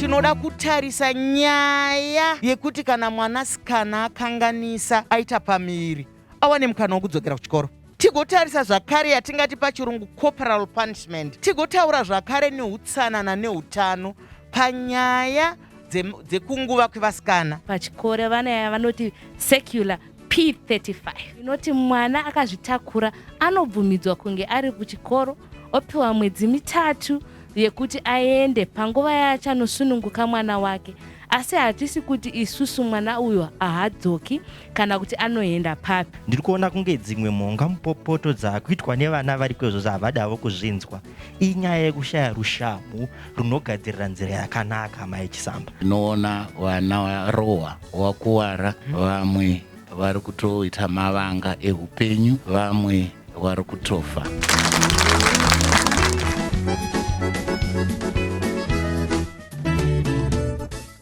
Tinoda kutarisa nyaya yekuti kana mwanasikana akanganisa, aita pamiviri, awane mukana wekudzokera kuchikoro. Tigotarisa zvakare yatingati pachirungu corporal punishment. Tigotaura zvakare neutsanana neutano panyaya dzekunguva kwevasikana. Pachikoro vana vanoti circular P35 inoti mwana akazvitakura anobvumidzwa kunge ari kuchikoro, opiwa mwedzi 3 yekuti aende panguva yaachanosununguka mwana wake. Asi hatisi kuti isusu mwana uyu haadzoki kana kuti anoenda papi. Ndiri kuona kunge dzimwe mhonga mupopoto dzakuitwa nevana vari kwezvozvo havadavo kuzvinzwa. Inyaya yekushaya rushamhu runogadzirira nzira yakanaka, Mai Chisamba. Tinoona vana varohwa, vakuwara, vamwe vari kutoita mavanga ehupenyu, vamwe vari kutofa.